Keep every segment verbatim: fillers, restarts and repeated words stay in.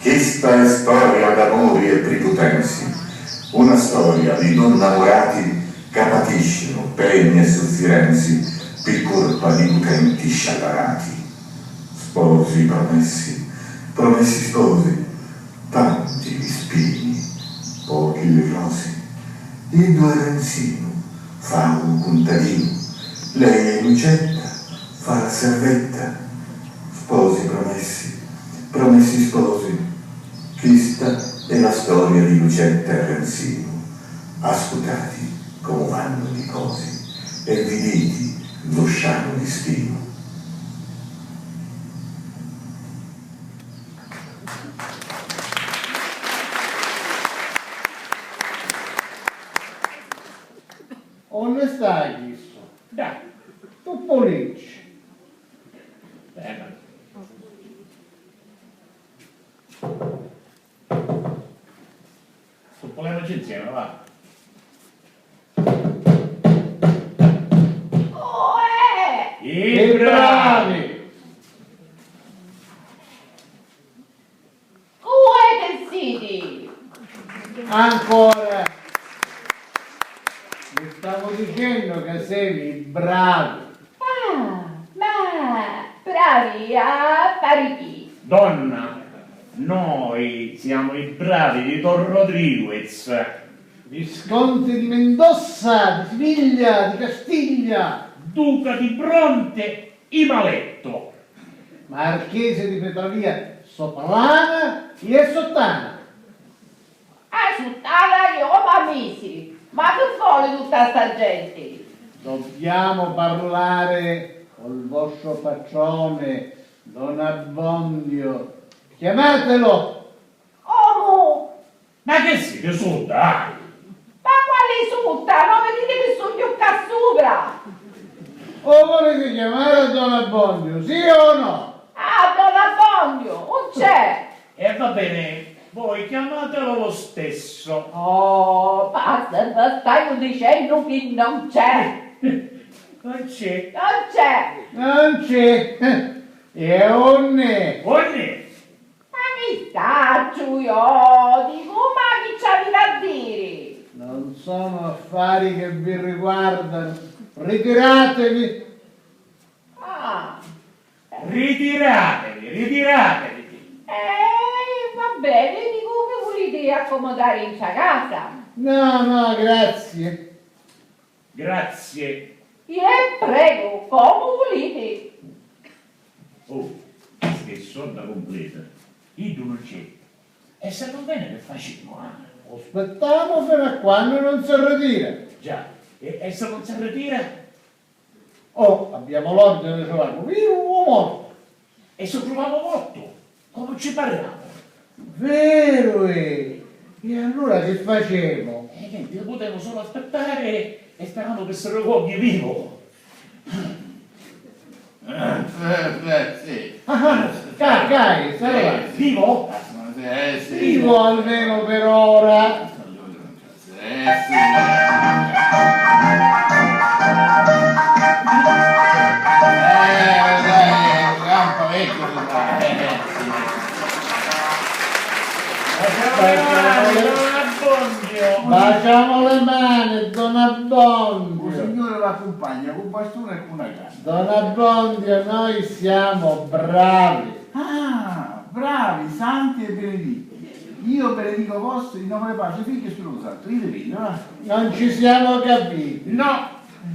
Chista è storia d'amuri e priputenzi, una storia di du' nnamurati ca patìscinu peni e suffirenzi pi curpa di putenti sciacarati. Sposi promessi, promessi sposi, tanti li spini, pochi li rosi. Iddu è Renzinu, fa u cuntadinu, lei è Lucetta, fa la servetta. Sposi promessi, promessi sposi, chista è la storia di Lucetta e Renzinu. Ascutati comu vannu li cosi e viditi lu stranu distinu. Unni sta chissu? Dai, tu pulisci. Eh, ma suppulemuci nziemi, va. Uè! I bravi! Uè chi siti? Ancora! Vi stavo dicennu ca semi bravi! Ah, ma bravi a fari chi? Donna, noi siamo i bravi di Don Rodriguez. Visconte di Mendoza, di Siviglia, di Castiglia. Duca di Bronte, Imaletto. Marchese di Petralia, Soplana e Sottana. A suttana io ma misi, ma chi voli tutta sta genti? Dobbiamo parlare col vostro patrone, don Abbondio. Chiamatelo! Omu! Ma chi siti, sudda, hai? Ma quali sutta? Non viditi chi sugnu ccà supra? O volete chiamare a don Abbondio, sì o no? Ah, don Abbondio, un c'è! E va bene, voi chiamatelo lo stesso. Oh, ma se vi staiu dicennu chi non c'è! Non c'è. Non c'è! Non c'è! E unni? Unni? Ma chi sacciu io? Dicu, ma chi ci aviti a diri? Non sono affari che vi riguardano. Ritiratevi! Ah. Ritiratevi, ritiratevi! Eh, va bene, dicu, vi vuliti accomodari in sta casa? No, no, grazie. Grazie. E prego, comu vuliti. Oh, sta è sodda cumpleta. Iddu non c'è. E se non vene, che facemu, ah? Aspettamu fino a quannu non si ritira. Già, e, e se non si ritira? Oh, abbiamo l'ordine di trovarlo vivo o morto. E si u truvamu mortu, comu ci parramu? Veru è! E allura chi facemu? E nenti, putemu sulu aspittari e speramu chi si ricuogghia vivu. Eh, eh, eh, sì. Ah, ah, ca-, cai, salva. Sì, sì. Vivu? Eh, sì. Vivu almeno per ora. Eh, sì. Eh, dai, campa vecchio, dai, eh, sì. Baciamo le mani, don Abbondio. Baciamo le mani, don Abbondio. U Signore l'accumpagna cu bastone e cu na canna. Don Abbondio, noi siamo bravi. Ah, bravi, santi e beneditti. Io benedico vostri in nome di Padre, Figlio e Spirito Santo. Io li vedo, va. Non ci siamo capiti. No,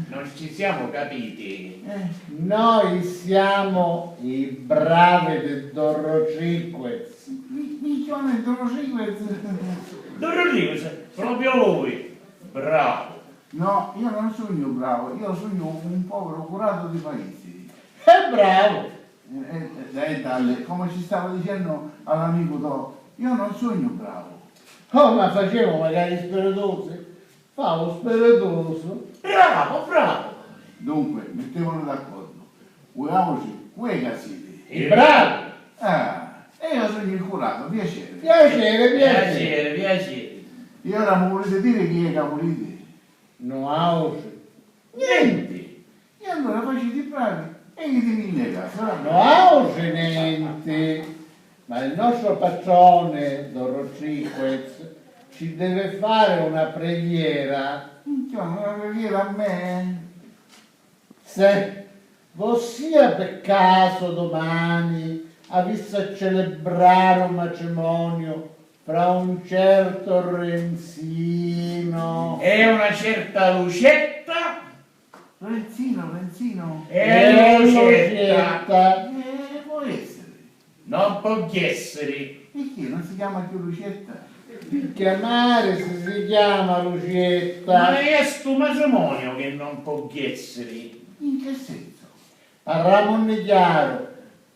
non ci siamo capiti. Eh. Noi siamo i bravi di Don Rodriguez. Mi, mi chiamano Don Rodriguez? Don Rodriguez, proprio lui. Bravo. No, io non sugnu bravo, io sugnu un povero curato di paesi. È bravo! Eh, eh, eh, dai, dai, come ci stavo dicendo all'amico to, io non sugnu bravo. Oh, ma facemu magari spiritosi? Fa u spiritosu. Bravo, bravo! Dunque, mettiamolo d'accordo. Vuiautri, cu è ca siti? I bravi! Ah, e io sugnu il curato, piacere. Piacere, piacere. Piacere, piacere. E ora mi vuliti dire chi è ca vuliti? Nuautri. Nenti! E allora faciti bravi e jitimi nni casa, va. Nuautri nenti. Ma il nostro patrone, don Rodriguez, ci deve fare una preghiera. Minchia, una preghiera a me? Se vossia per caso domani avisse a celebrare un matrimonio fra un certo Renzino e una certa Lucetta. Renzino, Renzino. E Lucetta. Eh, può essere. Non può essere. Perché non si chiama più Lucetta? Pi chiamari si, si chiama Lucietta. Ma è stu matrimonio che non può essere. In che senso? Parramuni chiaro,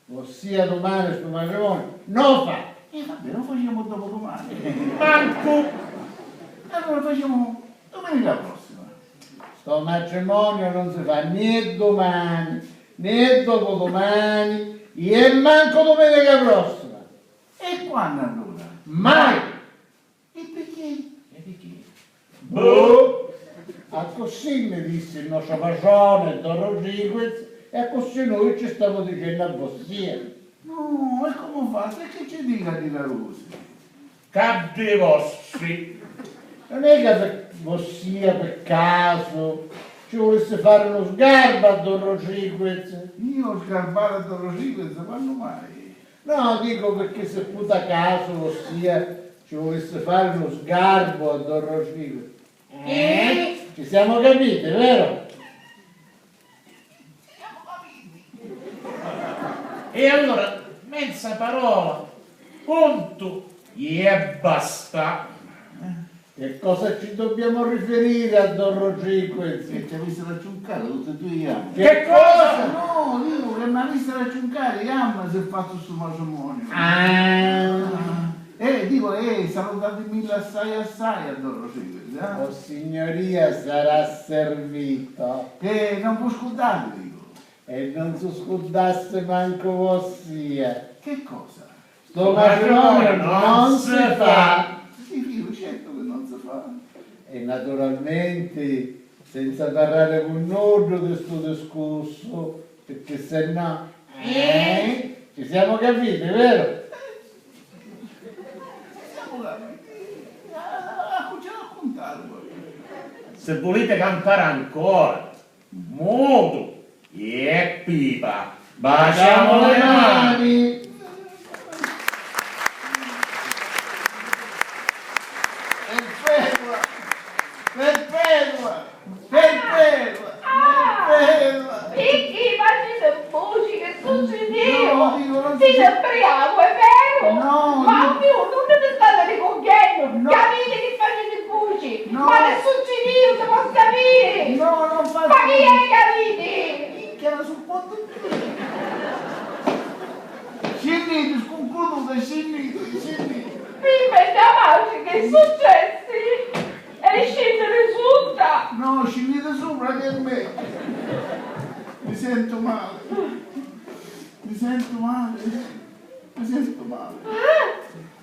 vossia dumani stu matrimonio no fa. E vabbè, lo facciamo dopodomani. Mancu. Allora facciamo domenica prossima. Sto matrimonio non si fa né dumani, né dopodomani, e manco domenica prossima. E quannu allura? Mai! E picchì? E picchì? Boh! Accussì mi dissi il nostro patrone, don Rodriguez, e accussì noi ci stamu dicennu a vossia. No, e comu fa? E chi ci dicu a diri a Rosi? Caddi vostri! Non è ca vossia per caso ci vulissi fari nu sgarbu a don Rodriguez? Io sgarbari a don Rodriguez? Quannu mai? No, dico perché se puta caso vossia ci vulissi fari nu sgarbu a don Rodriguez. Eh? Ci siamo capiti, vero? E allora, mezza parola, puntu, e basta. E cosa ci dobbiamo riferire a don Rodriguez? Che ci avessero a ciuncare tutti e due i jammi. Che cosa? No, dico che mi avessero a ciuncare i jammi se faccio sto matrimonio. Ah. Eh, dico, eh, salutatimilli assai assai a don Rodriguez, eh? Vossignoria sarà servito. Eh, non vi scurdate, dico. E non si scurdassi mancu vossia. Che cosa? Sto matrimonio non si fa. Sì, fiu, certo che non si fa. E naturalmente senza parrari cu nuddu di stu discursu, perché se no, eh? Ci siamo capiti, vero? Ci siamo capiti. Ah, ci raccuntati voi. Se vuliti campari ancora, mutu e pipa. Baciamo le mani! Perpetua! Perpetua! Perpetua! Ah! Perpetua! Picchì faciti vuci, che succidiu? No, dico, non si... Siti mbriacu, è vero? No, ma io... Più, non mi state ricogliendo! No. Capite che faciti vuci? No. Ma che succidiu, si può sapere? No, non faccio... Ma chi è che avete? Minchia, non sopporto più. Scinniti, scuncruduta, scinniti, scinniti. Dimmi, mia matri, che successi? E scinni di sutta? No, scinniti supra che è meglio. Mi sento male. Mi sento male. Mi sento male.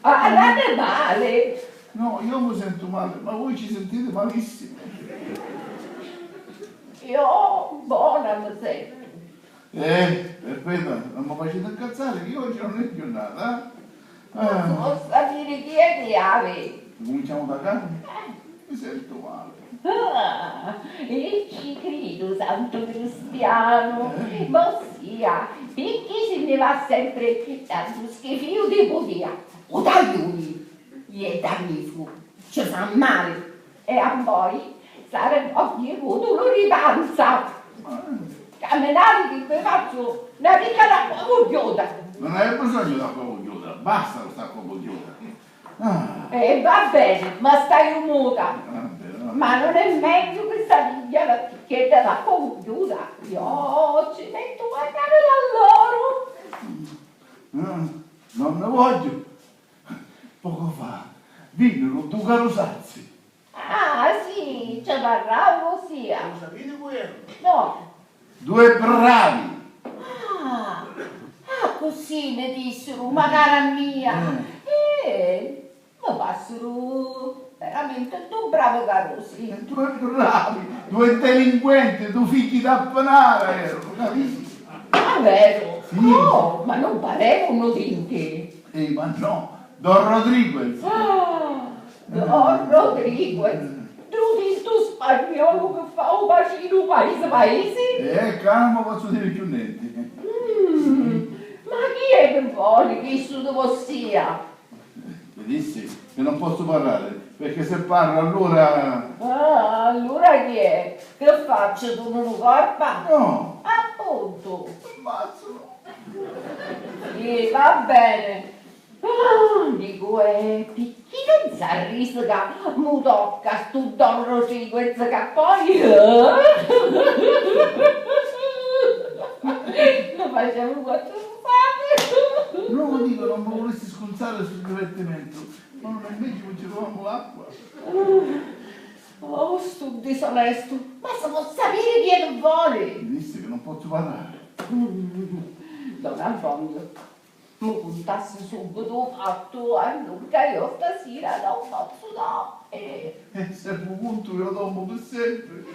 Ah, andate male. No, io mi sento male, ma voi ci sentite malissimo. Io bona mi sento. Eh, perfetta, non mi facete incazzare che oggi non è giornata, eh? Ah. Non so sapere chi è che ave. Cominciamo da capo? Eh. Mi sento male. Ah, e ci cridu, santu cristianu. Eh. Vossia, picchì si nni va sempri tantu schifiu di putia? U tagliuni, iè dannifu, ci fa mali. E a voi saremmo ogni vutu lu di panza. Caminati che vi faccio una picca d'acqua cugghiuta. Non hai bisogno d'acqua cugghiuta, basta questa acqua cugghiuta. Ah. E va bene, ma staiu muta. Va bene, va bene. Ma non è meglio che sta pigghia la picchetta d'acqua cugghiuta? Io ci metto magari da loro. Mm, non ne voglio. Poco fa vinniru dui carusazzi. Ah, sì, ci parravu, sì. Lo sapete chi erano? No. Due bravi. Ah, ah, così mi dissero, ma cara mia. Mm. Eh, mi parsiru veramente due bravi carusi. Due bravi, due delinquenti, due figli da panara erano, capito? Ah, vero? Sì. Oh, ma non parevano tinti. Eh, ma no, Don Rodriguez. Ah, Don Rodriguez, ddu tintu spagnolu chi fa u pacinu paisi paisi? Eh, ca non pozzu diri cchiù nenti. Mm, ma chi è chi voli chistu di vossia? Vi dissi che non pozzu parrari, perché se parru allura... Ah, allura chi è? Chi facciu, tu non lu corpa? No. Appuntu. Ammazzu. Sì, va bene. Ah, dicu, eh, picchì non s'arrisica, mu tocca stu Don Rodriguez ca poi, eh? Lo facciamo quattro state. No, dico, non mi volessi scunsare sul divertimento, ma non è meglio che ci troviamo l'acqua? Oh, stu disonestu, ma si può sapere chi è che vuole? Mi disse che non posso parlare. Mm, don Antonio, mi cuntassi subito u fattu, allura io stasera non pozzo dormire. E se vu cuntu, io dormo per sempre.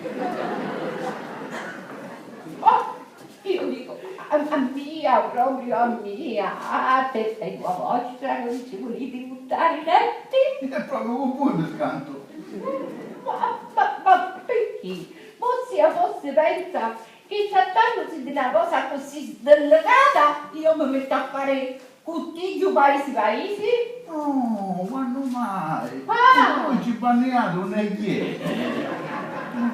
Oh, io dico, a, a mia, proprio a mia, a te e tua vostra, non ci volete buttare i letti? È proprio con voi mi scanto. Ma, ma, ma perché? Vossia forse pensa che trattandosi di una cosa così sdelicata, io mi metto a fare cuttigghiu paisi paisi? No, quannu mai? Ah! Voi ci banniate, non è chi è? Non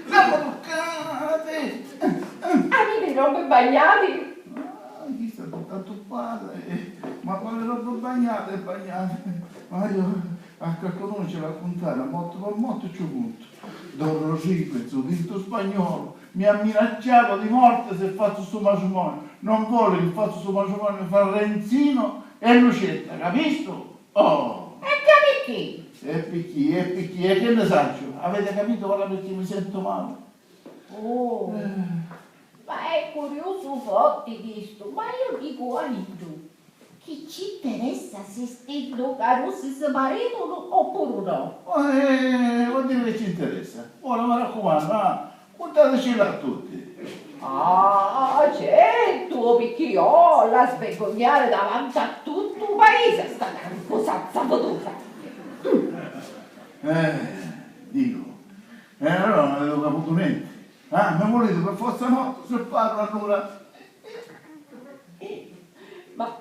mi toccate! Avete robe bagnate? Ah, chi sta tutta tuppata, eh? Ma quale roba bagnata e bagnata? Ma io a qualcuno ci raccontare, morto per morto ci ho conto. Don Rodrigo, il suo tinto spagnolo, mi ha minacciato di morte se faccio sto matrimonio. Non vuole che faccio sto matrimonio fra Renzino e Lucetta, capisto? Oh! E capì chi? E picchì, e picchì, e che ne saccio? Avete capito ora perché mi sento male? Oh! Eh. Ma è curiosu forti chistu, ma io dico a iddu, chi ci interessa se sti ddu carusi si maritunu oppuru no? Eh, vuol dire che ci interessa. Ora mi raccumannu, ah, cuntatecilla a tutti. Ah, certu, picchì io la svergognare davanti a tuttu u paese a sta carusa zavutusa. Eh, dico, e allora non avevo caputo niente. Ah, mi volete per forza morto se parlo allora? Eh, ma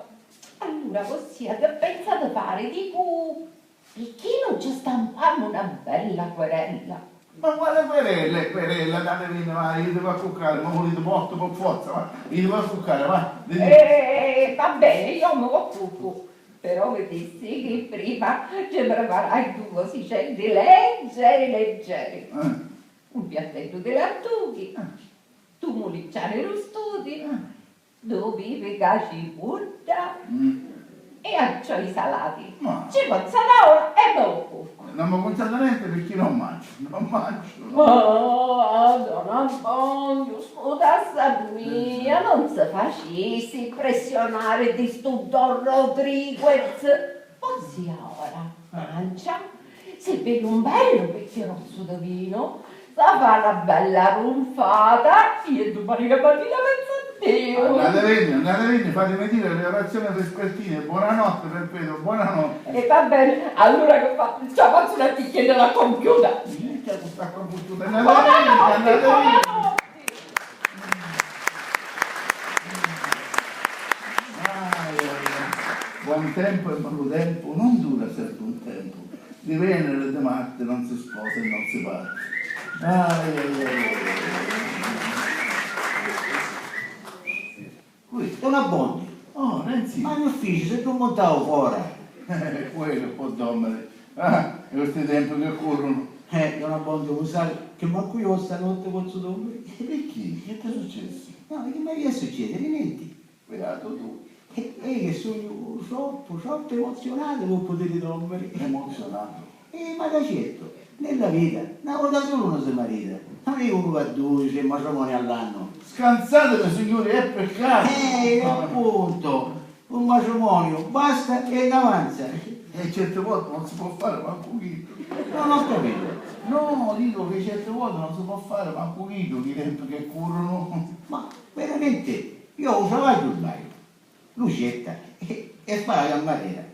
allura vossia che pensate fare? Dicu, picchì non ci stampammo una bella querella? Ma quale querella e querella? Andate via, va, io devo accuccare, ma volete morto per forza, va, io devo accuccare, va. Eh, va bene, io mi occupo. Però mi dissi che prima ci preparai due cosiceddi leggeri, leggeri. Eh. Un piattettu di lattuchi, eh, dui mulicciani rustuti, eh, dui pipi ca cipudda, mm, e accioi salati. Ma ci penso ora e mi occupu. Non mi contate niente perché non mangio, non mangio. Oh, don Antonio, scutassa mia, non si facissi impressionare di stu don Rodriguez. Vossia ora mancia, si pigghia un bellu bicchierozzu di vinu, si fa na bella runfata, e dumani la matina pensa a Diu. Andatevenne, andatevenne, fatemi dire le orazioni vespertine. Buonanotte, Perpetuo, buonanotte. E va bene, allura che fa? Ci avanzu una ticchietta da compiuta. Minchia, cu sta compiuta. Andatevenne, buonanotte, andatevenne. Buonanotte. Ai, ai, ai. Buon tempo e maltempo non dura sempre un tempo. Di Venere e di Marte non si sposa e non si parte. Ai, ai, ai, ai, ai. Cui? Don Abbondio. Oh, Renzi. Ma chi fici, si ddummuntau fora? Eh, quello può dormire. Ah, e questi tempi che corrono. Eh, don Abbondio, lu sai che mancu io stanotte pozzu dormiri. E perché? Che ti è successo? No, chi m'avia a succediri? Nenti. Beatu tu. E, e che sugnu troppu, troppu emozionatu pi putiri dormiri. Emozionatu? Eh, ma ca certu, nella vita, na vota sulu unu si marita. Non è uno va due, tre matrimoni all'anno. Scansatemi, signori, è peccato. Eh, appunto, un matrimonio basta e n'avanza. E certe volte non si può fare manco chiddu. Non ho capito. No, dico che certe volte non si può fare manco chiddu, i tempi che corrono. Ma veramente, io u travagghiu dd'haiu. Lucetta, e, E fai a marrera.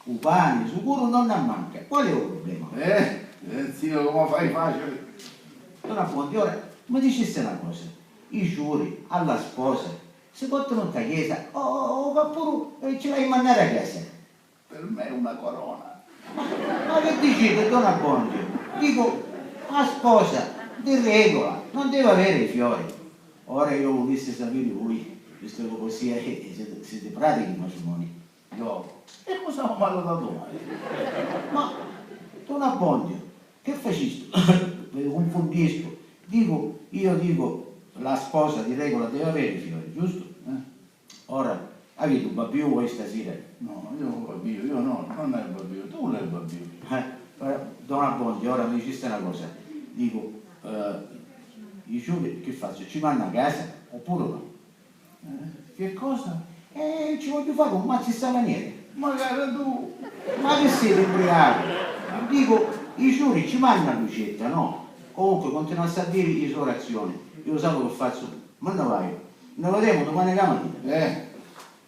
U pani, sicuru, non n'ammanca. Qual è u problema? Eh, eh, zio, comu fai facili? Don Abbondio, ora mi dicissi na cosa. I ciuri alla sposa si portanu nta chiesa o, o, o puru, eh, ci l'hai mannari a casa? Per me è una corona. Ma, ma che dicite, don Abbondio? Dico, a sposa di regola non deve avere i fiori. Ora io vulissi sapere voi, visto che così è, siete, siete pratichi matrimoni. Io? E cosa ho malu da domani? Ma, don Abbondio, che facistu? Vi cunfundistu. Dico, io dico, la sposa di regola deve avere i fiori, giusto? Eh? Ora, aviti u babbiu voi stasira? No, io non babbiu, io no, non è babbiu, tu l'hai babbiu. Eh, ora, don Abbondio, ora mi diciste una cosa. Dico, eh, i ciuri che faccio? Ci manno a casa oppure no? Eh, che cosa? Eh, ci voglio fare un mazzo e salaniere. Magari tu. Ma che siete ubriaco? Dico, i ciuri ci manna Lucetta, no? Comunque, continuasse a dire i so orazioni. Io sapo che faccio, ma ne vaio. Ne vedemo domani la mattina. Eh.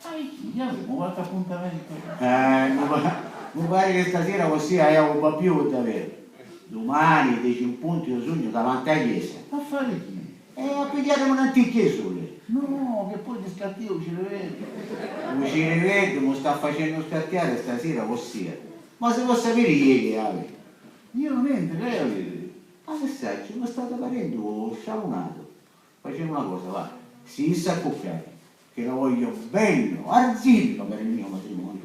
Ma chi? Avemo qualche appuntamento? Eh, mi pa-, mi pare che stasera così hai un po' più da avere. Domani, dieci in punto, io sogno davanti alla chiesa. A fare chi? E a pigliarmi un antichieso lì. No, che poi ti scattìa u ciriveddu. U ciriveddu mi sta facennu scattiari stasira vossia. Ma si po sapiri ieri che havi? Io nenti, che aviti? Ma che sacciu, mi stati parendu scialunato. Facemu una cosa, va, si issi a cuccari, che la voglio bellu, arzillu per il mio matrimonio.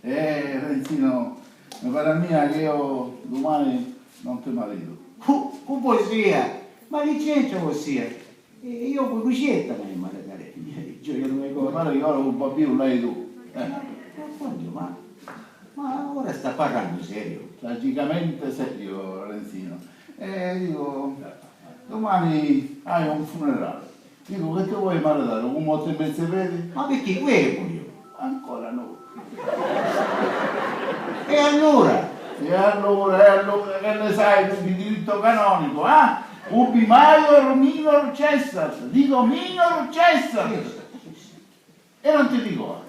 Eh, Renzino, mi pare a mia che io domani non ti maritu. Cu, cu vossia? Ma chi c'entra vossia? E io cu Lucietta mi maritarei, gioia due cose. Mi pare che ora cu babbiu l'hai tu. Eh. Ma, ma, ma ora sta parrannu serio? Tragicamente serio, Renzino. Eh, dico, domani hai un funerale. Dico, che ti vuoi maritare? Un morto in mezzo ai pedi? Ma perché? Uè, pure io. Ancora no. E allora? E allora, e allora, che ne sai tu di diritto canonico, eh? Ubi maior minor cessat, dico minor cessat. E non ti dico altro.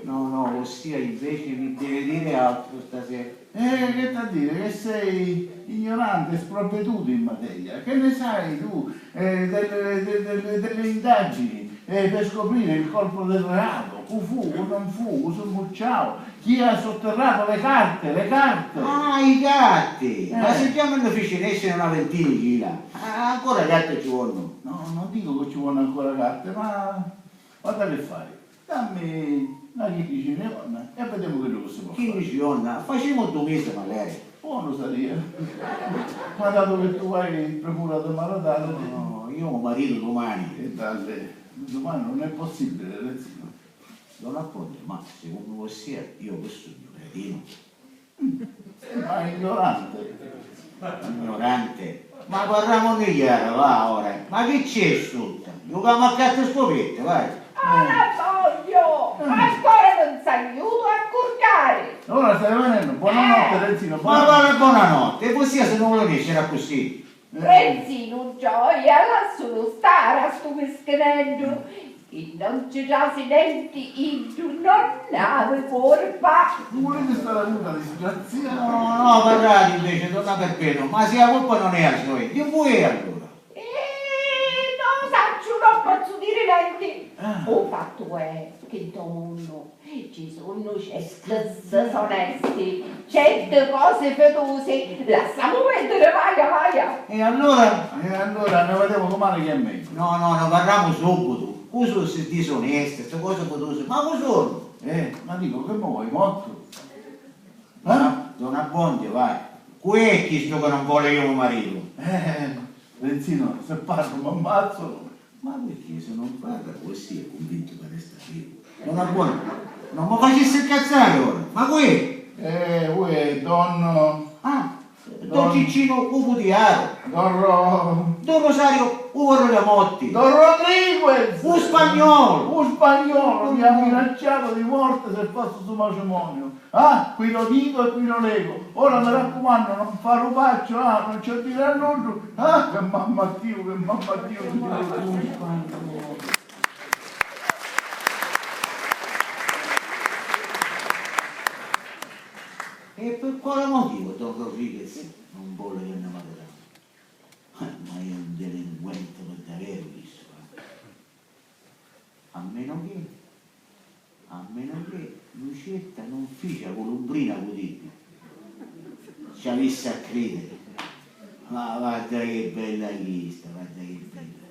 No, no, vossia invece mi deve dire altro stasera. Eh, che t'ha dire, che sei ignorante, sprovveduto in materia. Che ne sai tu, eh, delle, de-, delle, delle indagini, eh, per scoprire il colpo del reato? Cu fu, cu non fu, cu s'ammucciau, chi ha sotterrato le carte, le carte? Ah, i carti! Eh. Ma se già mi ne fici nescere una ventina di chila, ah, ancora carte ci vonnu? No, non dico che ci vonnu ancora carte, ma guarda che fai, dammi una quindicina di jorna e vediamo che cosa si può fare. Quindici jorna? Facemu dui mesi, magari. Buono saria. Ma dato che tu hai premura di maritare. No, no, io mi maritu domani. E dai, domani non è possibile, Renzino. Don Abbondio, ma secondo vossia io che sugnu cretinu? Sei ma ignorante. Ignorante? Ma parramunni chiaru, va, ora. Ma chi c'è sutta? Jucamu a carte scoperte, vai. Ora voglio! Ancora non sai aiuto a curcare! Ora stai venendo, buonanotte, Renzino, ma buonanotte. Quale buonanotte? E vossia se non vuole nescere così? Renzinu, gioia, lassulu stari a stu mischineddu, chi non ci trasi nenti iddu non havi curpa. Vuliti stari muta, disgraziatu? No, no, parrati invece, donna Perpetua, ma si a curpa non è a soia, di cui è allora? Eh, non sacciu, non pozzu diri nenti. Ah. U fattu è chi nto munnu ci sunnu certi disonesti, certi cosi fidusi. Lassamu perdiri, vaia, vaia. E allora? E allora ne vedemu dumani chi è megghiu. No, no, ne parramu subitu. Cu su sti disonesti, sti cosi fidusi? Ma cu sunnu? Eh, ma dicu, chi mi voi, mortu? Eh? Don Abbondio, vai. Cu è chistu ca non voli io maritu? Eh, Renzino, se parru m'ammazzanu. Ma perché se non parra così è convinto che resta vivo? Don Abbondio, non mi facissi incazzare ora. Ma cu è? Eh, uè, don... Ah, don Ciccino u Cutiaru. Don Ro... Don Rosario u Ferragamotti. Don Rodriguez. U Spagnolo. U Spagnolo mi ha minacciato di morte se faccio sto matrimonio. Ah, qui lo dico e qui lo leggo. Ora mi raccomando, non fare un faccio, ah, non ci ho dire a nulla. Ah, che mamma Dio, che mamma Dio, che mamma Dio. Quale motivu don Rodriguez non voli ca nni maritami? Eh, ma è un delinquente pi daveru chistu, eh. A menu che, a menu che Lucietta non fici a culumbrina cu Diddu. Ci avissi a cridiri. Ma guarda che bella chista, guarda che bella.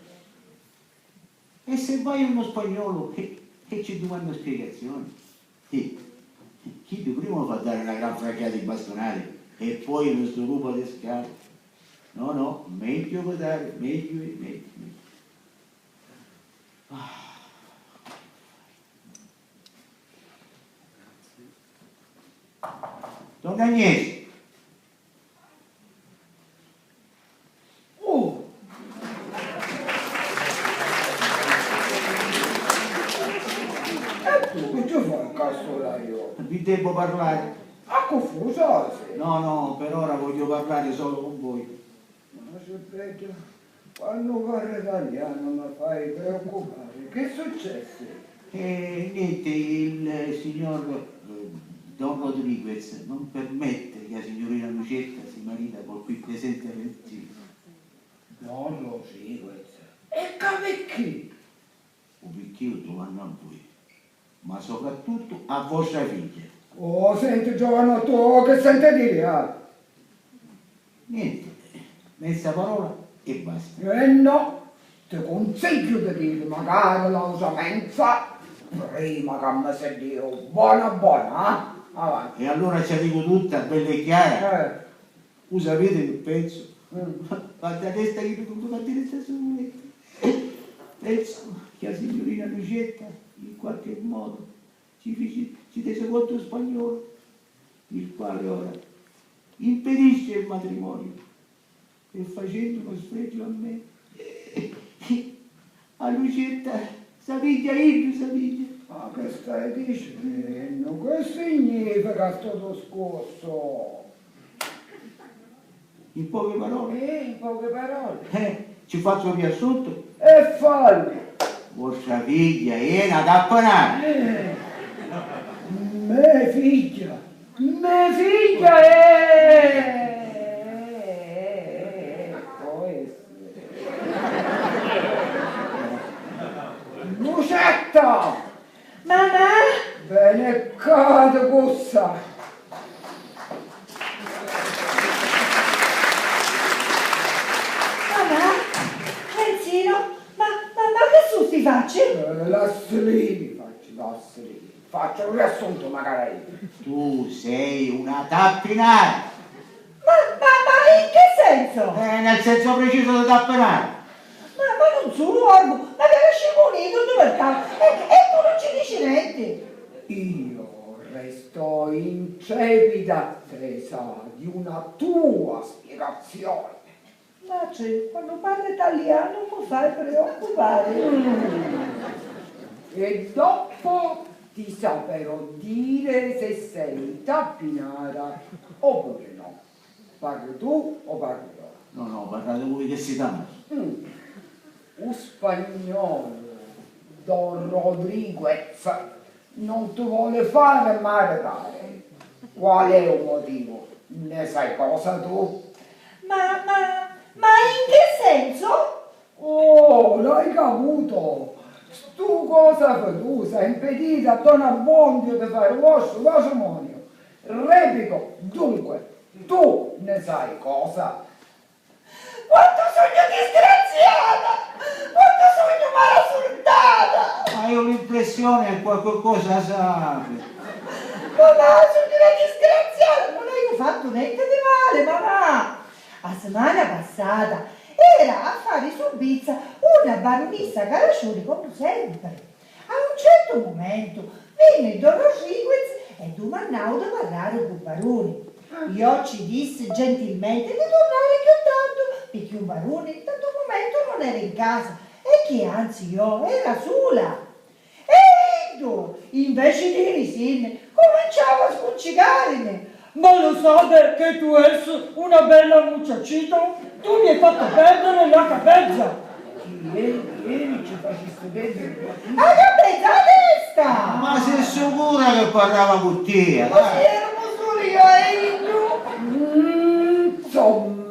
E se vai a uno spagnolo e, e ci dumanna spiegazioni? Eh, chiddu prima fa dari na gran fracchiata di bastunari e poi uno sdurupa di scala. No, no, megghiu evitari, megghiu è megghiu, megghiu. Ah. Donna Agnese! Oh! E tu chi ci fai ccà sola? Io vi devo parlare. A cu fu, Giosy? No, no, per ora voglio parlare solo con voi. Ma si vedi, quannu parri talianu mi fai preoccupari. Chi successi? Eh, niente, il signor, eh, don Rodriguez non permette che la signorina Lucetta si marita col qui presente Valentino. Don Rodriguez? E ca picchì? U picchì u dumannu a vui, ma soprattuttu a vostra figghia. Oh, senti, giovanottu, oh, chi senti diri, ah? Niente, mezza parola e basta. Eh no, ti cunsigghiu di diri macari l'autra menza, prima ca mi si diu bona bona, ah? Avanti. E allora ci la dico tutta, bella e chiara. Eh. U sapiti chi pensu? Mm. Guarda, resta chiddu chi mi fa diri sta sulu. Pensu che la signorina Lucietta, in qualche modo, ci fici, ci tesi contu un spagnolo, il quale ora impedisce il matrimonio e facendu uno sfregio a me, a Lucietta, sa pigghia, iddu sa pigghia. Ma chi stai dicennu? Chi significa stu discursu? In poche parole? Eh, in poche parole. Eh, ci faccio un riassunto? E fallu! Vostra figghia è na tappanara! Eh, me figghia! Me figghia è... Poi... Lucetta! Mamà! Bene, cade cussa! Mamà! Renzino! Ma, ma, ma chi su sti facci? Eh, lassili li facci, lassili li. Faccio un riassunto, magari. Tu sei una tappinara! Ma, ma, ma in che senso? Eh, nel senso preciso di tappenare. Ma, ma non sono orbo, ma che esci pulito tu per caso? E, e tu non ci dici niente? Io resto in trepida attesa di una tua spiegazione. Matri, quannu parri talianu mi fai preoccupari. E doppo ti saprò dire se sei tappinara oppure no. Parri tu o parru io? No, no, parlate voi che siete a me. Mm. U spagnolo, don Rodriguez, non ti vuole fare maritare. Qual è u motivu? Ne sai cosa tu? Ma, ma, ma in che senso? Oh, l'hai caputo? Stu cosa fetusa impedita a don Abbondio di fare u vostru matrimoniu. Repico, dunque, tu ne sai cosa? Quantu sugnu disgraziata! Quantu sugnu malasurtata! Ma io ho l'impressione che qualche cosa sape. Mamà, sugnu na disgraziata! Non haiu fattu nenti di mali, mamà! A simana passata era a fari subbizza una barunissa Caraciuri comu sempri. A un certu mumentu vinni don Rodriguez e dumannau di parrari cu baruni. Io ci dissi gentilmenti di turnari chiù tardu, picchì un baruni nta ddu mumentu non era in casa e chi anzi io era sula. E iddu, inveci di irisinni, cuminciau a scuncicarini. Ma lo sape che tu es una bella muciacita? Tu mi hai fatto perdere la capezza! Ieri, ieri ci facisti perdere la capezza! A capezza, a testa! Ma sei sicura che parlava cu tia? Ma si ero solo io e iddu!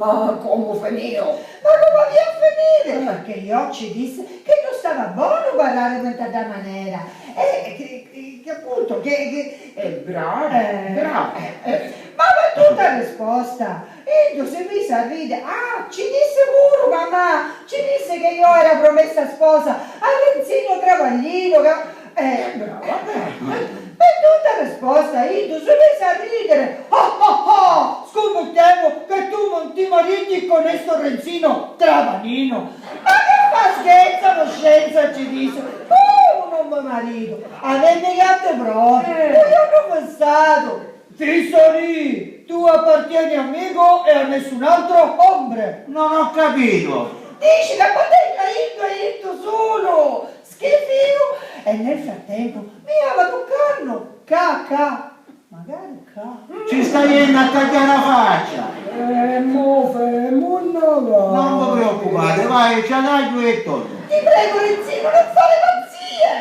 Ah, comu finìu? Ma comu avìa a finiri? Pirchì iò ci dissi chi nun stava bonu parrari mentri a dda manera. E chi, chi, chi appuntu, chi, chi... Eh, bravi, eh, bravi, eh. Ma pi tutta risposta, iddu si misi a ridi. Ah, ci dissi puru, mamà, ci dissi chi iò era prumessa sposa a Renzinu Travaglinu, ca... Eh, brava, brava. Pi tutta risposta, iddu si misi a ridiri. Oh, oh, oh! Scummittemu chi tu nun ti mariti con stu Renzinu Travaglinu. Ma chi fa, scherza, coscienza, ci dissi. Uh, nun mi maritu. Avemu i gatti propi. Eh. Iò nun pensatu. Ti sori, tu appartieni a micu e a nessun altro, hombre. Non ho capito. Dici ca apparteni a iddu e iddu sulu. Schifiu! E nel frattempu mi java tuccannu, ccà, ccà, magari ccà. Ci sta jennu a tagghiari a faccia! Eh, mo fermu, no va. Non vi preoccupate, vai, ci la tagghiu e tornu. Ti prego, Renzinu, non fare pazzie!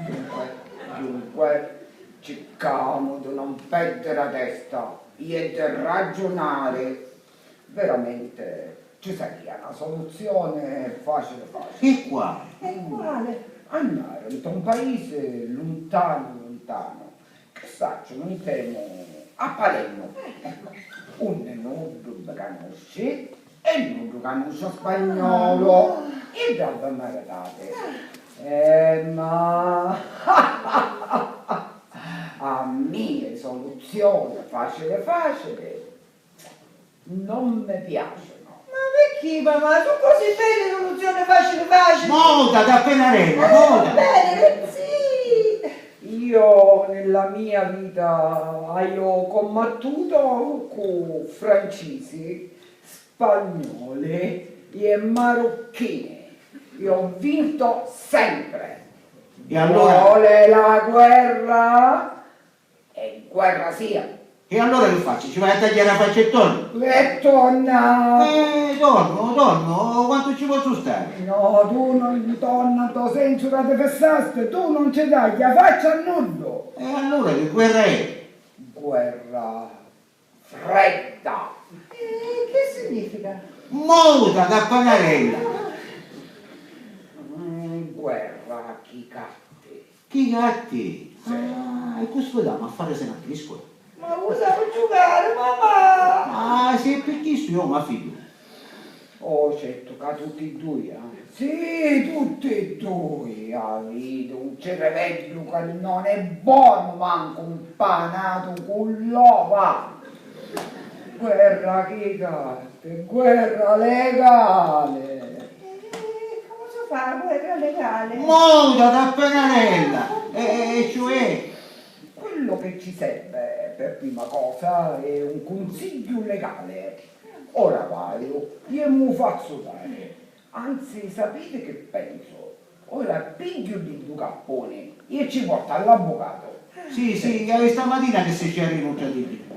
Dunque, dunque, circamu di non perdere la testa e di ragionare. Veramente ci saria na soluzione facile facile. E quale? E quale? Annari nta un paisi luntanu luntanu, chi sacciu, mintemu a Palermu, unni nuddu vi canusci e nuddu canusci spagnolu, e dda vi maritati. Eh, ma a mia soluzioni facili facili non mi piacinu. Ma picchì, mamà? Su cosi beddi, soluzioni facili facili. Muta, Tappenarella, muta. Beni, zì. Io nella mia vita haiu commattuto cu francisi, spagnoli e marocchini. Io ho vinto sempre. E allora? Vuole la guerra? E guerra sia! E allora chi facciu? Ci vai a tagghiari a faccia e tornu? E torna! Eh, tornu, tornu, quantu ci pozzu stari? No, tu non torna, nto sensu ca ti fissasti, tu non ci tagghi a faccia a nuddu! E allora chi guerra è? Guerra fredda! E chi significa? Muta, Tappanarella! Mm, guerra chi catti. Chi gatti? Sì. Ah, e cu sfidamu a farisi na triscula? Ma usa pi giucari, mamà! Ah, si è pi chistu, iò ma fidu. Oh, certu ca tutti e dui, eh? Sì, tutti e dui aviti un ciriveddu ca non è bonu mancu mpanatu cu l'ova! Guerra chi catti, guerra legale! E comu si fa a guerra legale? Muta, Tappenarella! E, e, e cioè? Quello che ci serve per prima cosa è un consiglio legale. Ora vaiu e mu fazzu dari. Anzi, sapiti chi pensu? Ora pigghiu di ddu cappuni e ci portu all'avvucatu. Sì, sì, è stamatina che si ci arriva un tradimento.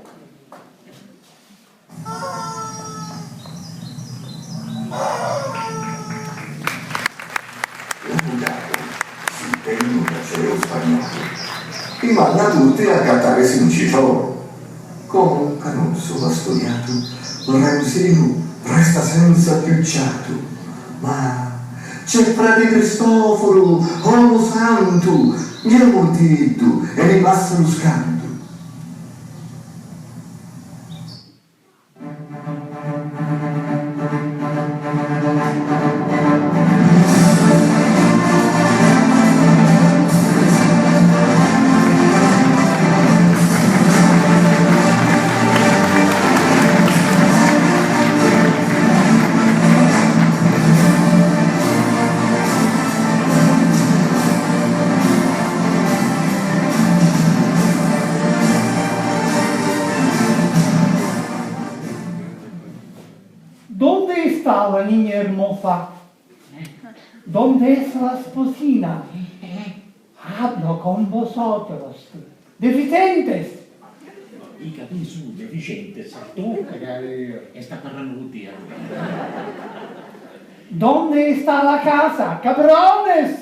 L'avvucatu, sintennu ca c'era u spagnolu, i manna tutti a accattàrisi un citronu. Comu un canuzzu va studiatu, Renzinu resta senza più ciatu. Ma c'è frati Cristoforu, omu santu, jemu di iddu e ni passa lu scantu. ¿Dónde está la niña hermosa? ¿Dónde es la esposina? Hablo con vosotros, deficientes. I capì su deficientes, tu? E sta parrannu cu tia. ¿Dónde está la casa, cabrones?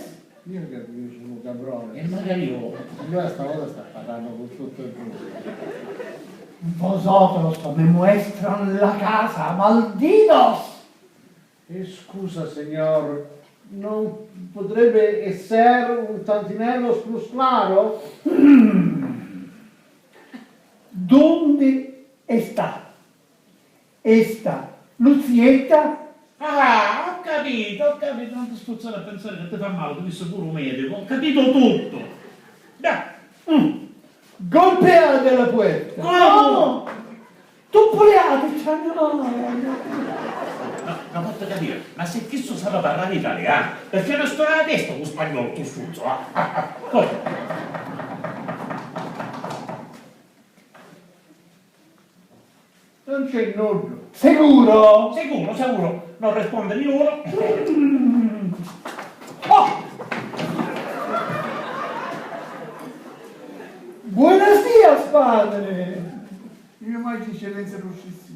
Io che io sono cabrone. E magari io. Allora stavolta sta parrannu cu tutti e due. Vosotros me muestran la casa, malditos! Eh, scusa, señor, ¿no podrebbe esser un tantinello plus claro? Dunde sta? Sta Luzietta? Ah, ho capito, ho capito, non ti stuzzare a pensare che ti fa male, ti disse pure un medico, ho capito tutto. Dai. Mm. Golpeate la puerta. Come? No! Tuppuliate, c'hanno male. No, non posso capire, ma se chisto sape parrari italiano, perché non sto la testa con spagnolo, tu stuzzo, ah? Come? Non c'è nulla. Sicuro? Sicuro, sicuro. Non risponde niuno. Mm. Oh! Buenos días, padre. Io mai ci eccellenza lo stesso.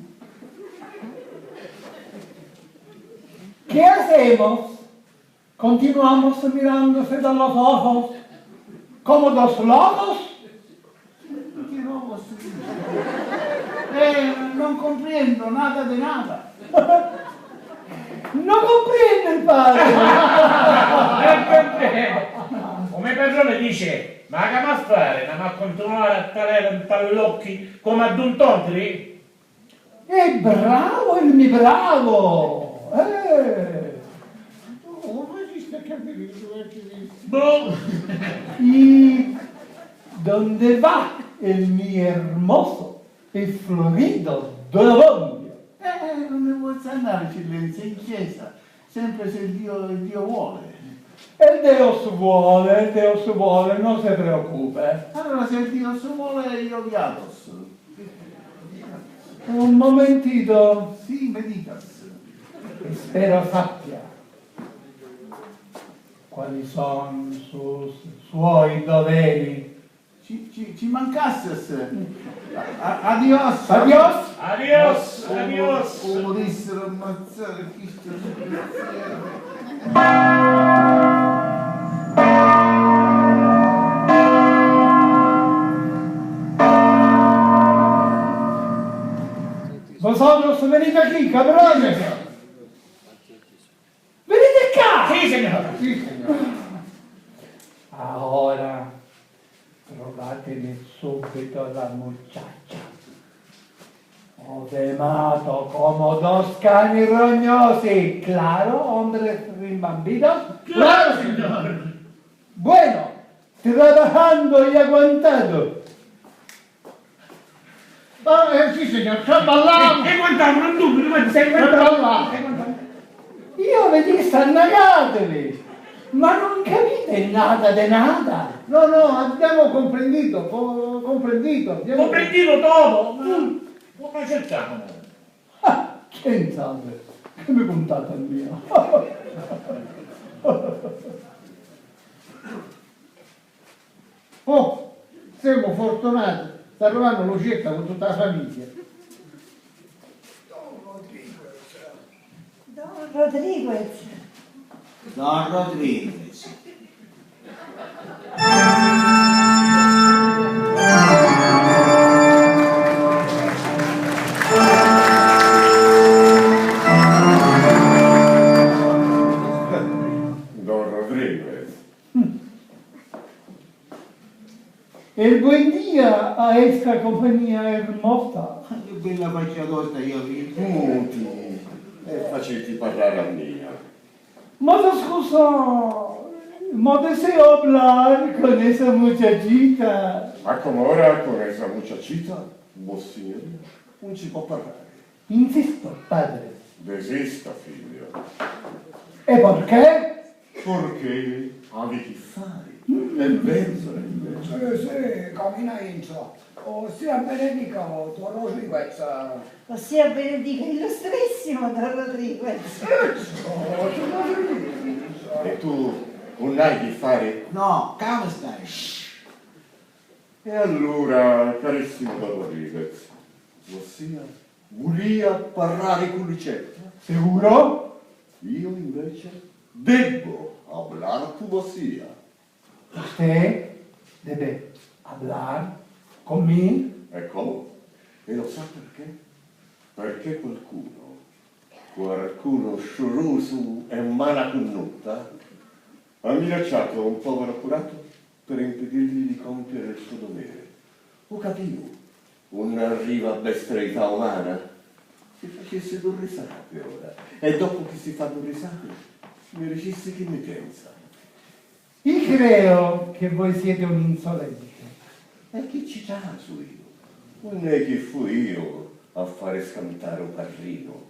¿Qué hacemos? ¿Continuamos mirándose a los ojos como dos locos? Che roba sti dici? Eh, non comprendo nada de nada. Non comprende il padre! Non comprende! Come padrone dice, ma che m'ha fare? Ma m'ha continuare a talere ntall'occhi come a d'un tontri? E bravo il mi bravo! Eh! Oh, ma esiste che mi dico, eh, che mi... Boh! ¿Y dónde va el mi hermoso y florido Dorondio? Eh, non mi pozzu andare, eccellenza, in chiesa, sempre se Dio, Dio vuole. El Deus vuole, el Deus vuole, no se preocupe. Allora, se Dios vuole, io viados. Un momentito. Sì, meditas. Spero sappia quali son su-, suoi doveri. Ci, ci, ci mancasses. A-, a-, adios. Adios. Adios, adios. Comu dissero ammazzare chisto disgraziato. Vosotros venite aquí, cabrones. Venite qua! Sì, signor. Sì, signor. Ahora trovatemi subito la muchacha. O ve mato como dos cani rognosi, claro, hombres rimbambidos? Claro, signor. Bueno, trabajando y aguantando. Ah, eh, sì, signor, traballavo. E, e quant'altro, non dubito, ma stai quant'altro. Traballavo. Stai quant'altro. Io vi dissi annagatevi, ma non capite nada de nada. No, no, abbiamo comprendito, co-, comprendito, abbiamo... Comprendito todo? Ma, mm, ma cerchiamo. Ah, che insate, che mi cuntate a mia? Oh, semu fortunati, sta arrivannu Lucietta cu tutta la famigghia. Don Rodriguez. Don Rodriguez. Don Rodriguez. El buen día a esta compañía hermosa. Che bella faccia tosta, io vi... Muti e faciti parrari a mia. Ma scusa, ma deseo hablar con esa muchachita. Ma com'ora con esa muchachita, vossignoria, un ci pò parrari. Insisto, padre. Desista, figlio. E perché? Perché havi chi fari. E venzere invece. Sì, sì, camina intra. Oh, sia benedica, oh, don Rodriguez. Oh, sia benedica illustrissimo don Rodriguez. Oh, don Rodriguez. E tu non hai chi fari? No, calma stai. Shh. E allura, carissimu don Rodriguez, vossia vulia parrari cu Lucietta? Sicuro? Io invece debbo hablar cu vossia. Usted debe hablar con mi? E comu? E lo sa perché? Perché qualcuno, qualcuno sciurusu e mala cunnutta, ha minacciato un povero curato per impedirgli di compiere il suo dovere. U capiu? Unni arriva a bestialità umana? Si facissi du risati ora, e dopu chi si fa du risati, mi dicissi chi nni pensa. I creo che voi siete un insolente. E chi ci trasu iu? Unni è chi fui iu a fari scantari u parrinu?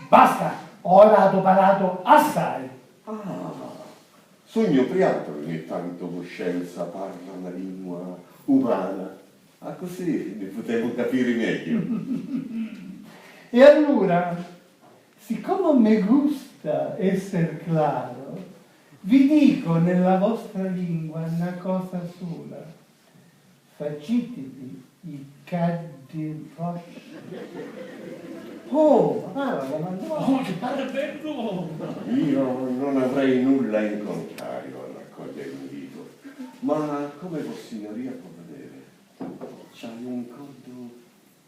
Basta! Ora aduparatu assai! Ah, sugnu priatu, ogni tantu Voscenza parra na lingua umana, accussì ni putemu capiri megghiu. E allura, siccome mi gusta esser claro, vi dico nella vostra lingua na cosa sola. Facitevi i caddi vostri. Oh, ma parla, comandante! Oh, che parla bellu! Io non avrei nulla in contrario a raccoglie l'invito, ma come vossignoria può vedere, c'hai un coddu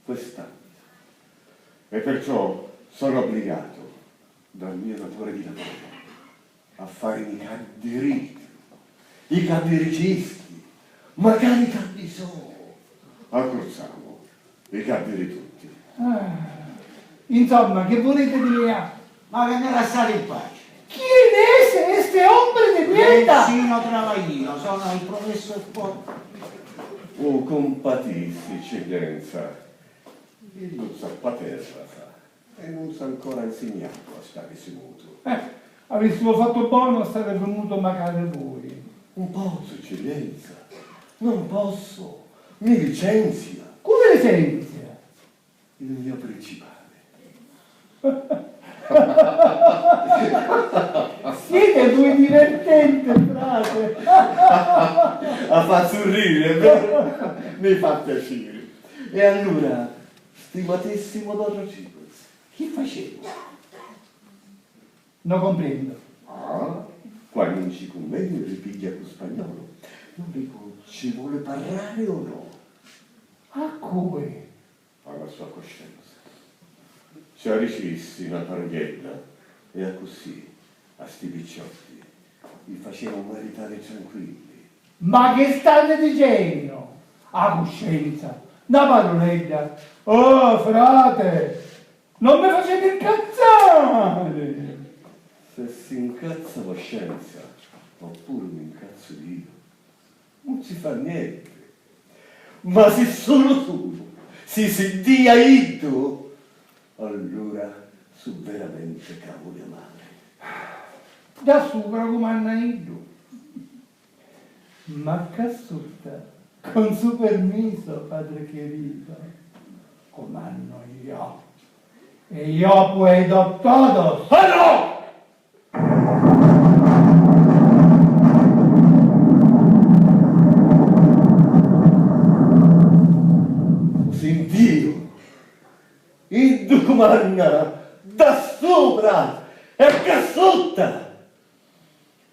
quest'anno, e perciò sono obbligato, dal mio datore di lavoro, a fari i caddi ri iddu, i caddi ri Cischi, macari i caddi so! Accurzamu, i caddi ri tutti. Ah, insomma, che volete di mia? Ma che mi lassate in pace! Chi è esse, este hombre de mierda? Lencino Travaglino, sono il professor Po-. Oh, compatissi, eccellenza. Iddu zappaterra fa. E nun s'ha ancora nsignatu a stari simutu. Eh, avissivu fattu bonu a stari vimutu macari vui. Nun pozzu, Eccellenza, nun pozzu, mi licenzia. Cu vi licenzia? Il mio principale. Siete voi divertente, frate! A fa surriri, è vero? Mi fa piacere. E allura, stimatissimo don Rodrigo, chi facemu? No comprendo. Ah, quannu ci cunveni ripigghia cu spagnolo. Io dico, ci vuole parlare o no? A cui? Alla sua coscienza. Ci arricissi na parghedda e accussì a sti picciotti li facemu maritari tranquilli. Ma che state dicennu? A cuscenza, na parulledda. Oh, frate! Non mi facete incazzare! Se si incazza Voscenza, oppuru mi incazzu io, non si fa niente. Ma si sulu sulu si siddia iddu, allura su veramente cavuli amari. Da supra cumanna iddu. Ma ccà sutta, con su permiso, padre querido, cumannu io. E io puedo todo, solo! Lu sintiu? Iddu cumanna da supra e ccà sutta!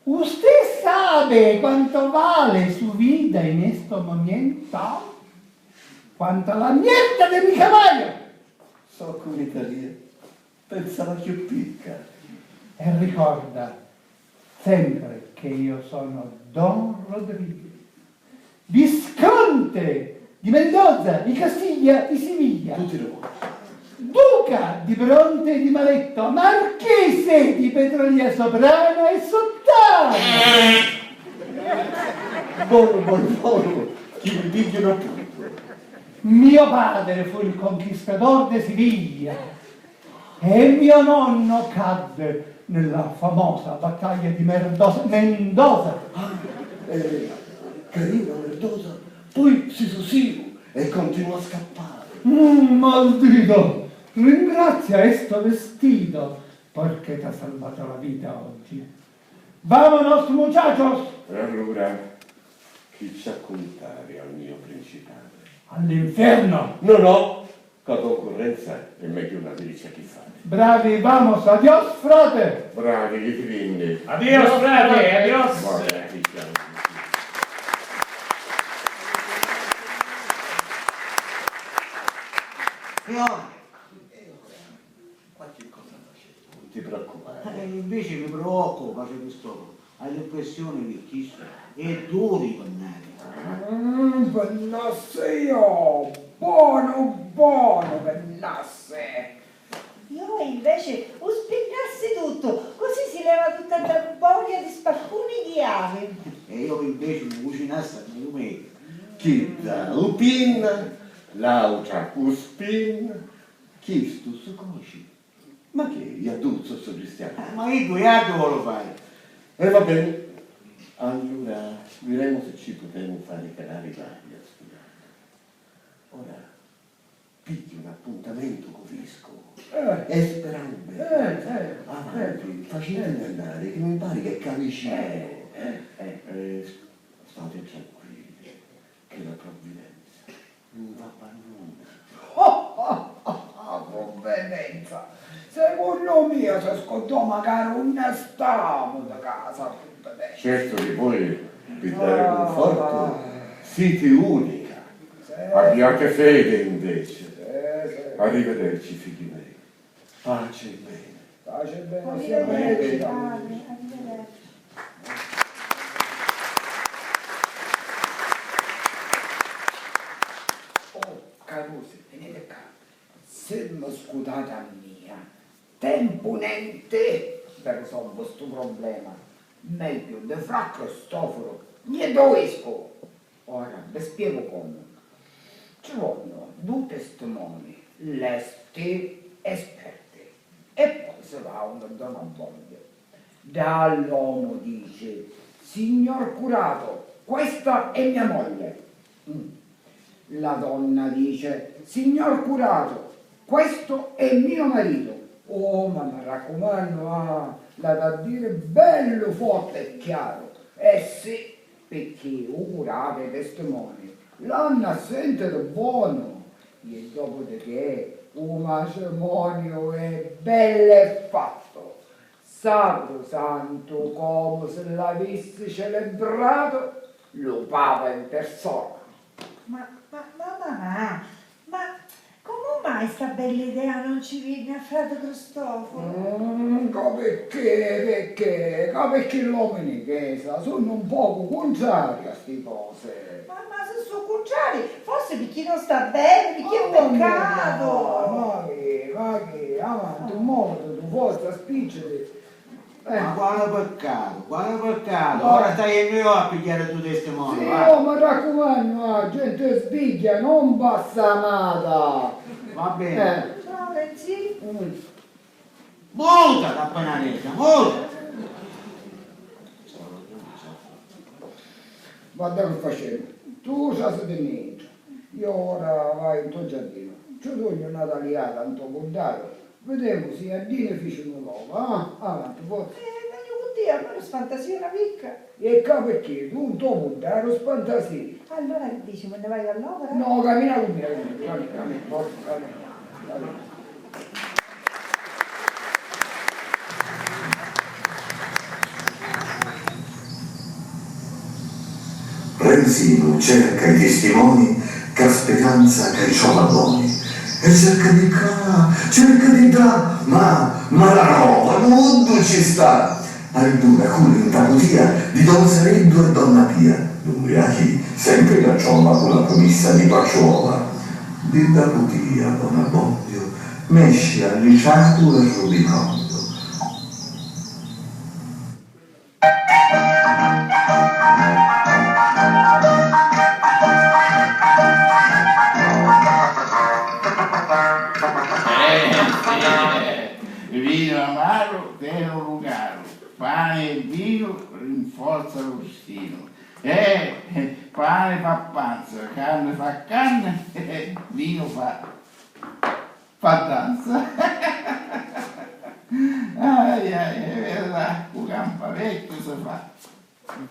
Usted sabe cuantu vale su vida in esto momento? Cuantu la mierda de mi cavallo! Soccu un italianu, pensava chiù picca. E ricorda sempre che io sono Don Rodrigo. Visconte di Mendoza, di Castiglia, di Siviglia. Tutti lu mondo. Duca di Bronte e di Maletto, marchese di Petrolia Soprana e Sottana. Bonu, bonu, bonu, chi vi pigghianu appuntu. Mio padre fu il conquistador de Siviglia. E mio nonno cadde nella famosa battaglia di Merdosa, Mendoza. Ah, eh, Carino Merdosa, poi si susìu e continuò a scappare. Mm, maldito! Ringrazia esto vestito, perché t'ha salvato la vita oggi. Vámonos, muchachos! E allura, chi ci ha cuntari al mio principale? All'inferno! No, no! Ca cuncurrenza è megghiu una viricia chi fari. Bravi, vamos, adios, frate! Bravi, chi ti vinni? Adios, frate, adios! Vabbè, chi chiama? Signore! Qualche cosa facevo, non ti preoccupare. Eh, invece mi preoccupo, face Cristoforo. Hai l'impressione che chistu è duru di pannari? Mm, pannassi io! Bonu, bonu, pannassi! Io invece u spinnassi tuttu, così si leva tutta dda voglia di spaccuni chi havi. E io invece u cucinassi a modu medu. Chidda u pinna, l'autra u spinna, chistu su coci. Ma che, iatuzzu stu cristianu? Ma iddu iattu voli fari. E va beni. Allura, viremu se ci putemu fari calari l'aria a stu Ora pigghiu un appuntamentu cu Viscovu e sperannu beni. Avanti, facitimi andari, chi mi pari che è ccà vicinu. Eh, s-, state tranquilli, che la provvidenza non v'abbanduna. Ah, provvidenza! Secunnu mia si scurdò macari unni stamu di casa, provvidenza. Certu chi voi pi dari cunfortu siti unica. Abbiate fede, invece. Arrivederci, figli miei. Pace e bene. Pace e bene. Arrivederci, padre, arrivederci. Oh, carusi, venite ccà. Si mi scutati a mia, tempu nenti vi risolvu stu problema. Megghiu di fra Cristoforo, nni ddu Viscovu. Ora vi spiegu comu. Ci vonnu du testimoni lesti e sperti e poi si va unni don Abbondiu. Dda l'omu dici: "Signor curato, questa è mia moglie." Mm. La donna dice: "Signor curato, questo è mio marito." "Oh, ma mi raccumannu, ah, l'hati a diri bellu forti e chiaru." "Eh sì, picchì u curatu e i testimoni l'hannu a sentiri bonu." E dopu di che u matrimoniu è bellu e fattu, sacrusantu comu si l'avissi celebratu lu Papa in persona. Ma, ma, ma, ma, ma, ma comu mai sta bella idea non ci vinni a frati Cristoforo? Mm, ca picchì, picchì, ca picchì l'omini in chesa sunnu un pocu cuntrari a sti cosi. Ma, ma si su cuntrari, forsi picchì non sta beni, picchì è peccatu. Ma chi, ma chi, avanti, muoviti tu, forza, spicciti. Eh. Ma quale peccatu? Quale peccatu? Ora stai io a pigghiari du testimoni, sì, va. Oh, mi raccumannu, ah, genti svigghia, non bassamata. Va beni. Eh. Ciao, Renzi. Mm. Muta, tappanaresa, muta! Guarda che facemu. Tu trasiti nentru. Io ora vaiu nto giardinu. Ci dugnu na taliata nto buddaru. Videmu si i jaddini ficinu l'ova, ah? Avanti, forza. Eh, vegnu cu tia, almenu sfantasìa na picca. E ca picchì? Tu nto buddaru sfantasìi? Allura chi dici, mi nni vaiu all'opera? No, camina cu mia, camina, camina, camina, forza, camina, camina. Renzinu cerca i tistimoni ca speranza ca i trova boni. E cerca di ccà, cerca di ddà, ma, ma la roba nuddu ci sta! Allura curri nta putia di don Sareddu e donna Pia. Lu mbriachi sempri la trova cu la prumissa di quattru ova. Di dda putia don Abbondiu nesci allitratu e rubicondu. Eh, sì. Vinu amaru tenu lu caru, pani e vinu rinforza lu distinu. Eh, pani fa panza, carni fa carni, vinu fa, fa danza. Ai, ai, è vera, u campavecchiu si fa.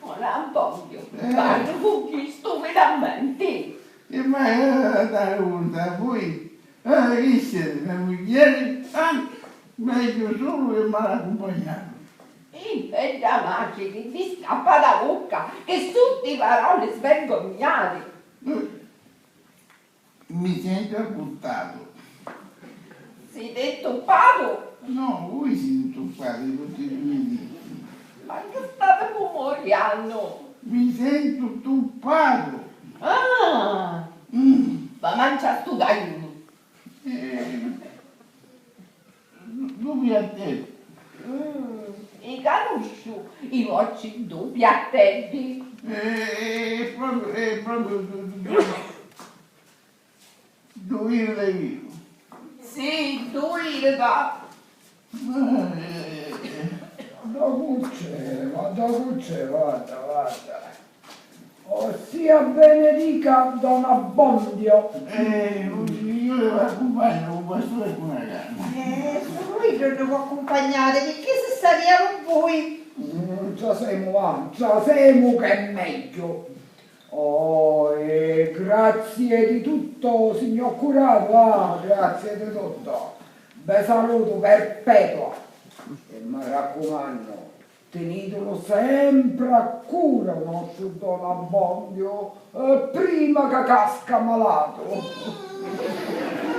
Ora, Abbondiu, eh, parlu cu chistu finalmenti. E mai, eh, dari unni a vui? Eh, isti, me mugghieri, ah, megghiu sulu che mal accumpagnatu. I bedda macchini ti scappa da vucca, che su sti paroli svergognati. Eh. Mi sentu abbuttatu. Siti ntuppatu? No, vui siti ntuppati tutti dui diti. Ma chi stati cummuriannu? Mi sentu ntuppatu. Ah! Mm. Va mancia stu gaiuni. Eh, du piattetti. Mm, i canusciu, i vocci du piatteddi. Eh, è proprio, è proprio du, du, du, du viru de viru. Sì, du viru da. Eh, dopu c'è, ma dopu c'è, guarda, guarda. Ossia benedica don Abbondio. Eh, lu Signuri v'accumpagna cu pasturi e cu na canna. Eh, sulu iddu nun ni pò accumpagnari, picchì si starianu vui. Mm, trasemu, va, trasemu che è megghiu. Oh, e grazie di tutto, signor curato, ah, grazie di tutto. Ve salutu perpetua. E m'arraccumannu, tinitulu sempri a cura u nostru don Abbondio, eh, prima ca casca malatu.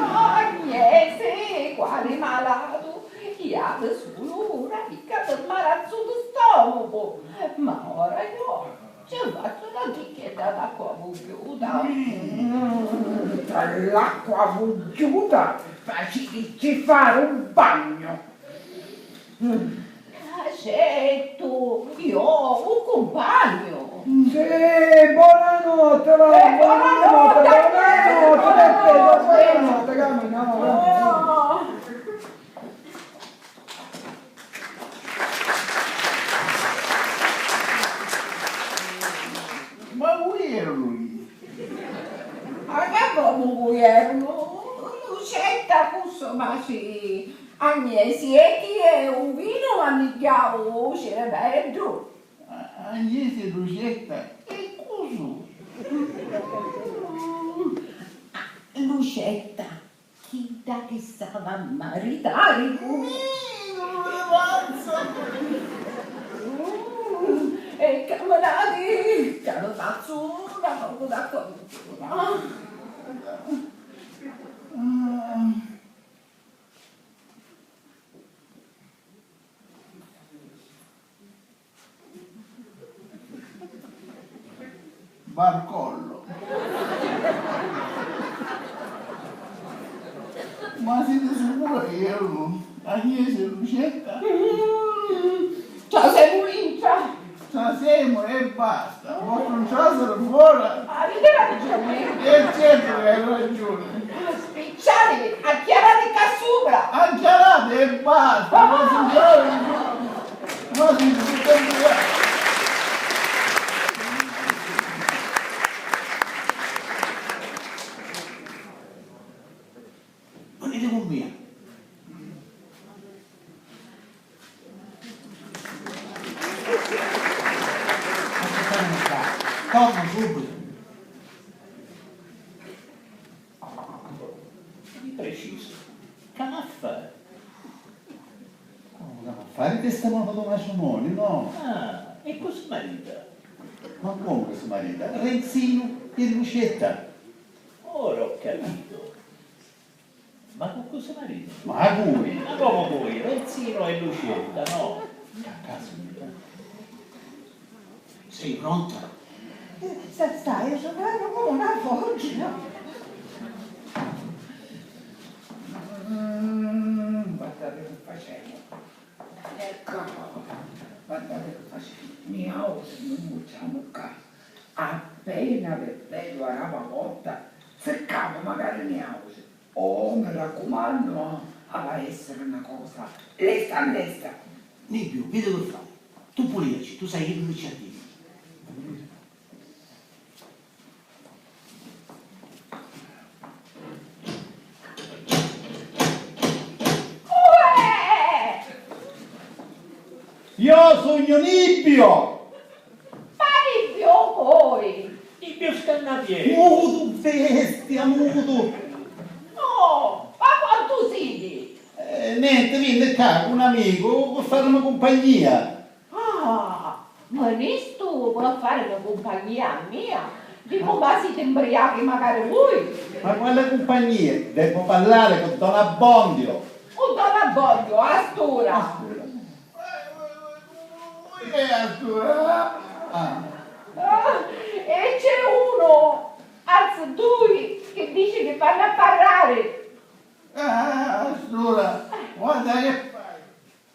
Agnesi, quali malatu? Iu avi sulu na picca di marazzu di stomacu, ma ora iu ci fazzu na chicchedda d'acqua vugghiuta. Mm, tra l'acqua vugghiuta faciteci fari un bagnu. Ah, certu, iu u cumpagnu. Sì, bonanotti, va, eh, bonanotti, bonanotti, bonanotti, bonanotti, bonanotti, caminava, va. Oh. Ma vui erunu chi? Ma ca comu vui erunu? Lucetta, cussa, ma sì, Agnesi, e chi è, u vinu mannigghiau u ciribeddu? A-, Agnesi e Lucetta, e cu su? Lucetta, chidda chi s'ava a maritari cu... Nigru di razza! Uh, e caminati, ca vi fazzu na pocu d'acqua vugghiuta. Ah. Barcollo. Ma siti sicura chi erunu Agnesi e Lucetta? Mm, trasemu intra. Trasemu e basta. Vostru trasiri fora? Aviti ragiuni. E certu ca hai ragiuni. Spicciativi, acchiarati ccà supra. Acchiarati e basta. Ah! Ma si, ma si, si, Veniti cu mia. Aspettatimi ccà, tornu subitu. Di precisu, ca m'ha fari? Comu ca m'ha fari? Ti stemu a fari un matrimoniu, no? Ah, e cu si marita? Ma comu ca si marita? Renzinu e Lucetta. Ora ho capito. Ma cu cu si marita? Ma cu? Ma comu cu? Renzinu e Lucetta, no? Ca casu. Sei pronta? Eh, sta, stai sudando come una foggia. Mm, guardate che facciamo. Ecco, guardate che facciamo. Miau, se noi mucciamo qua. Appena vi vedo a rava morta, se capo magari miau. Oh, mi raccumannu, eh, havi a essiri na cosa lesta, lesta. Nibbiu, vidi chi fari. Tu puliaci, tu sai iddu chi ci ha diri. Uè! Io sugnu Nibbio! Ma Nibbio voi! Nibbio scannapieri! Mutu, bestia, mutu! Oh, ma quantu siti? Eh, nenti, vinni ccà cu un amicu, pi farimi cumpagnia. Ah, vinistu pi farimi cumpagnia a mia? Dicu, ma siti mbriachi macari vui? Ma quali cumpagnia? Devu parlari cu don Abbondio. Cu don Abbondiu, a st'ura. Cu è a st'ura? Ah. Ah, e c'è uno, anzi dui, che dici che fanno a parlare. Ah, a st'ura, guarda che fai.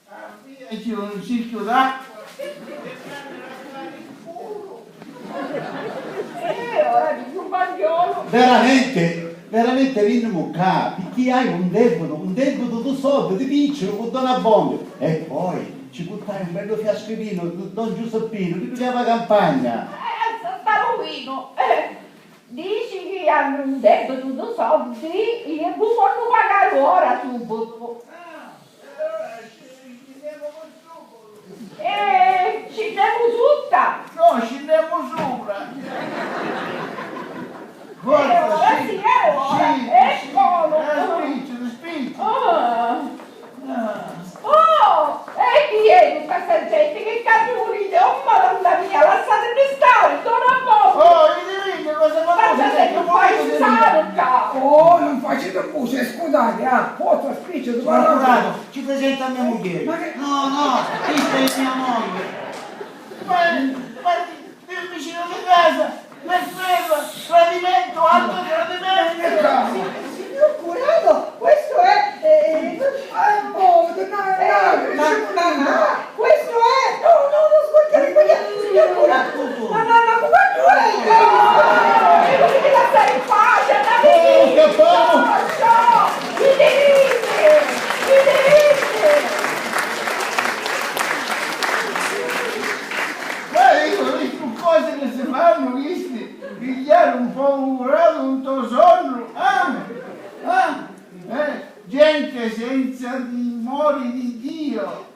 Avviaci un sicchio d'acqua. Eh, ora di più bandiolo. Veramente, veramente vinnimu ccà, picchì hai un debito, un debito di soldi, di picciulu, cu don Abbondiu. E poi ci purtai un bellu fiascu di vinu di don Giuseppinu, chi pigliava campagna. Eh, sta, sta vinu. Eh. Dici chi hannu un debitu di soldi e vu vonnu pagari ora subitu. Ah, e allora sci-, scinniamo con sucuru. E scinniamo sutta. No, scinniamo supra. Forza, e ora sì, e ora, sci-, e sci-, scono. Eh, spicciati, spicciati. Ah. Ah. Oh! E chi è tutta sta gente? Che cazzo vulite? Oh, Madonna mia, lasciatemi stare, don Abbondio! Oh, i divinni, cosa famosi? Guardate che non fai usare qua! Oh, non facete bugie, scusate, ah, forza, spiccio, ti parlo. Scusate, ci presenta mia moglie. Ma che... No, no, questa è mia moglie. Ma, ma È vicino di casa, per quello, tradimento, altro tradimento! Signor curato, questo è, eh, eh, oh, no, no, eh, ma, ma, ma, questo è, no, no, non sbagliare, sbagliare, signor curato, ma, ma, ma, ma, ma, ma, lasciare in pace, andate via! Oh, che paura! No, no, mi diritti, mi diritti! Ma io ho visto cose che si fanno, visti? Pigliare un poco curato un to sonno, ah? Ah? Eh? Gente senza timore di Dio.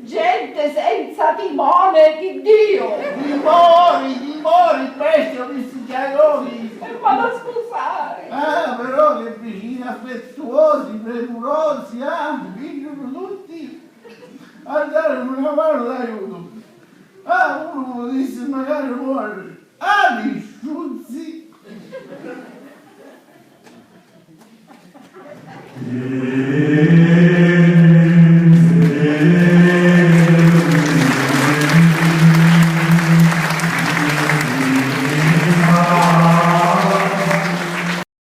Gente senza timone di Dio. Timori, timori, bestia, ho visto già io. E vado a scusare. Ah, però che vicini affettuosi, premurosi, ah, pigliano tutti a dare una mano d'aiuto. Ah, uno lo disse magari muore. Ah, li sciuzzi!